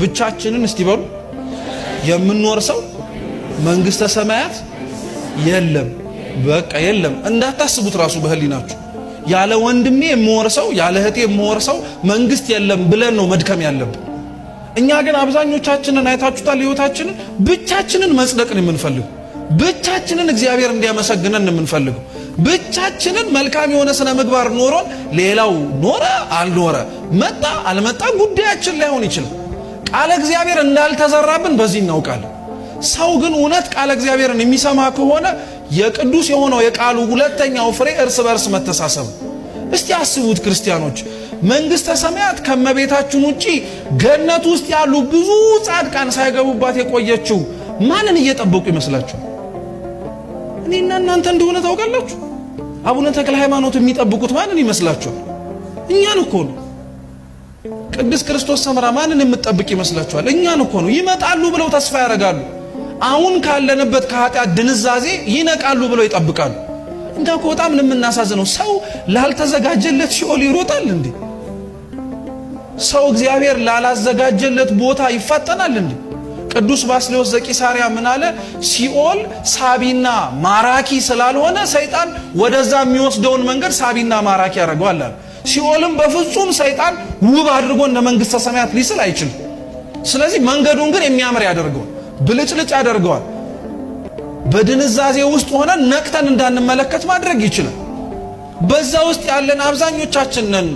ብቻችንን እስቲ በሉ የምንወርሰው መንግስተ ሰማያት የለም። በቃ የለም። እንዳታስቡት ራሱ በህሊናችሁ ያለ ወንድሜ የምወርሰው ያለ እህቴ የምወርሰው መንግስት የለም ብለን ነው መድከም ያለብን። እኛ ግን አብዛኞቻችንን አይታችሁታል፣ ህይወታችንን ብቻችንን መጽደቅን የምንፈልገው፣ ብቻችንን እግዚአብሔር እንዲያመሰግነን የምንፈልገው፣ ብቻችንን መልካም የሆነ ስነ ምግባር ኖሮን ሌላው ኖረ አልኖረ መጣ አልመጣ ጉዳያችን ላይሆን ይችላል። ቃለ እግዚአብሔር እንዳልተዘራብን በዚህ እናውቃለን። ሰው ግን እውነት ቃለ እግዚአብሔርን የሚሰማ ከሆነ የቅዱስ የሆነው የቃሉ ሁለተኛው ፍሬ እርስ በርስ መተሳሰብ። እስቲ አስቡት ክርስቲያኖች፣ መንግስተ ሰማያት ከመቤታችን ውጪ ገነት ውስጥ ያሉ ብዙ ጻድቃን ሳይገቡባት የቆየችው ማንን እየጠበቁ ይመስላችኋል? እኔና እናንተ እንደሆነ ታውቃላችሁ። አቡነ ተክለ ሃይማኖት የሚጠብቁት ማንን ይመስላችኋል? እኛን እኮ ነው። ቅድስት ክርስቶስ ሰምራ ማንን የምትጠብቅ ይመስላችኋል? እኛን እኮ ነው። ይመጣሉ ብለው ተስፋ ያደርጋሉ። አሁን ካለንበት ከኃጢአት ድንዛዜ ይነቃሉ ብለው ይጠብቃሉ። እንዳ እኮ በጣም ነው የምናሳዝነው። ሰው ላልተዘጋጀለት ሲኦል ይሮጣል እንዴ? ሰው እግዚአብሔር ላላዘጋጀለት ቦታ ይፋጠናል እንዴ? ቅዱስ ባስልዮስ ዘቂሳርያ ምን አለ? ሲኦል ሳቢና ማራኪ ስላልሆነ ሰይጣን ወደዛ የሚወስደውን መንገድ ሳቢና ማራኪ ያደርገዋል አለ። ሲኦልም በፍጹም ሰይጣን ውብ አድርጎ እንደ መንግስተ ሰማያት ሊስል አይችልም። ስለዚህ መንገዱን ግን የሚያምር ያደርገዋል፣ ብልጭልጭ ያደርገዋል። በድንዛዜ ውስጥ ሆነን ነቅተን እንዳንመለከት ማድረግ ይችላል። በዛ ውስጥ ያለን አብዛኞቻችንን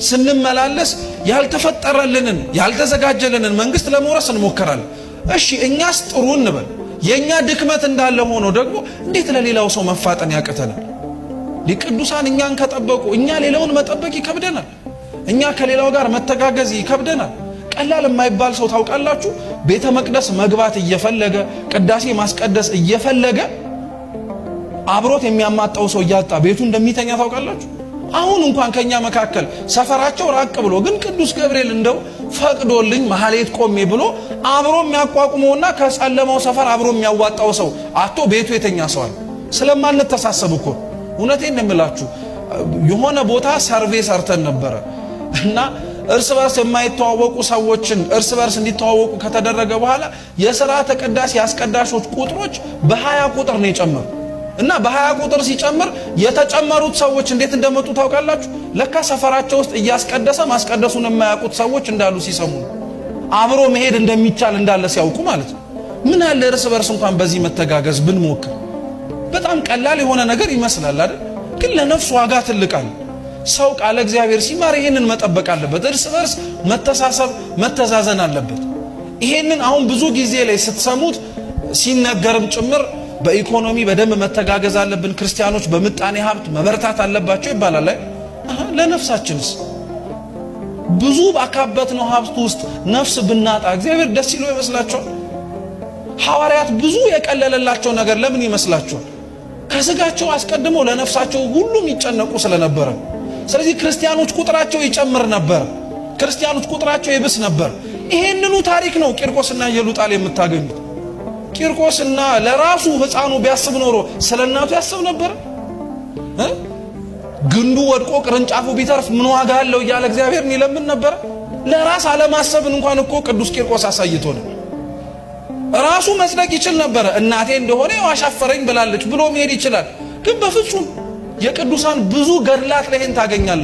ስንመላለስ ያልተፈጠረልንን ያልተዘጋጀልንን መንግስት ለመውረስ እንሞከራለን። እሺ እኛስ ጥሩ እንበል፣ የእኛ ድክመት እንዳለ ሆኖ ደግሞ እንዴት ለሌላው ሰው መፋጠን ያቅተናል? ቅዱሳን እኛን ከጠበቁ እኛ ሌላውን መጠበቅ ይከብደናል። እኛ ከሌላው ጋር መተጋገዝ ይከብደናል። ቀላል የማይባል ሰው ታውቃላችሁ፣ ቤተ መቅደስ መግባት እየፈለገ ቅዳሴ ማስቀደስ እየፈለገ አብሮት የሚያማጣው ሰው እያጣ ቤቱ እንደሚተኛ ታውቃላችሁ። አሁን እንኳን ከኛ መካከል ሰፈራቸው ራቅ ብሎ ግን ቅዱስ ገብርኤል እንደው ፈቅዶልኝ መሐሌት ቆሜ ብሎ አብሮ የሚያቋቁመውና ከጸለመው ሰፈር አብሮ የሚያዋጣው ሰው አቶ ቤቱ የተኛ ሰው አለ። ስለማንተሳሰብ እኮ እውነቴን ነው የምላችሁ። የሆነ ቦታ ሰርቬ ሰርተን ነበረ እና እርስ በርስ የማይተዋወቁ ሰዎችን እርስ በርስ እንዲተዋወቁ ከተደረገ በኋላ የስርዓተ ቅዳሴ አስቀዳሾች ቁጥሮች በ20 ቁጥር ነው የጨመሩ። እና በ20 ቁጥር ሲጨምር የተጨመሩት ሰዎች እንዴት እንደመጡ ታውቃላችሁ? ለካ ሰፈራቸው ውስጥ እያስቀደሰ ማስቀደሱን የማያውቁት ሰዎች እንዳሉ ሲሰሙ ነው። አብሮ መሄድ እንደሚቻል እንዳለ ሲያውቁ ማለት ነው። ምን አለ እርስ በርስ እንኳን በዚህ መተጋገዝ ብንሞክር። በጣም ቀላል የሆነ ነገር ይመስላል አይደል? ግን ለነፍስ ዋጋ ትልቅ አለ። ሰው ቃለ እግዚአብሔር ሲማር ይሄንን መጠበቅ አለበት። እርስ በርስ መተሳሰብ መተዛዘን አለበት። ይሄንን አሁን ብዙ ጊዜ ላይ ስትሰሙት ሲነገርም ጭምር በኢኮኖሚ በደንብ መተጋገዝ አለብን፣ ክርስቲያኖች በምጣኔ ሀብት መበርታት አለባቸው ይባላል። ላይ ለነፍሳችንስ ብዙ ባካበትነው ሀብት ውስጥ ነፍስ ብናጣ እግዚአብሔር ደስ ይለው ይመስላችኋል? ሐዋርያት ብዙ የቀለለላቸው ነገር ለምን ይመስላችኋል? ከስጋቸው አስቀድሞ ለነፍሳቸው ሁሉም ይጨነቁ ስለነበረ። ስለዚህ ክርስቲያኖች ቁጥራቸው ይጨምር ነበር። ክርስቲያኖች ቁጥራቸው ይብስ ነበር። ይሄንኑ ታሪክ ነው ቂርቆስና ኢየሉጣ ላይ የምታገኙት። ቂርቆስና ለራሱ ሕፃኑ ቢያስብ ኖሮ ስለ እናቱ ያስብ ነበር? ግንዱ ወድቆ ቅርንጫፉ ቢተርፍ ምን ዋጋ አለው እያለ እግዚአብሔርን ይለምን ነበር? ለራስ አለማሰብን እንኳን እኮ ቅዱስ ቂርቆስ አሳይቶ ነው። ራሱ መጽደቅ ይችል ነበረ። እናቴ እንደሆነ አሻፈረኝ ብላለች ብሎ መሄድ ይችላል። ግን በፍጹም የቅዱሳን ብዙ ገድላት ላይ ይሄን ታገኛለህ።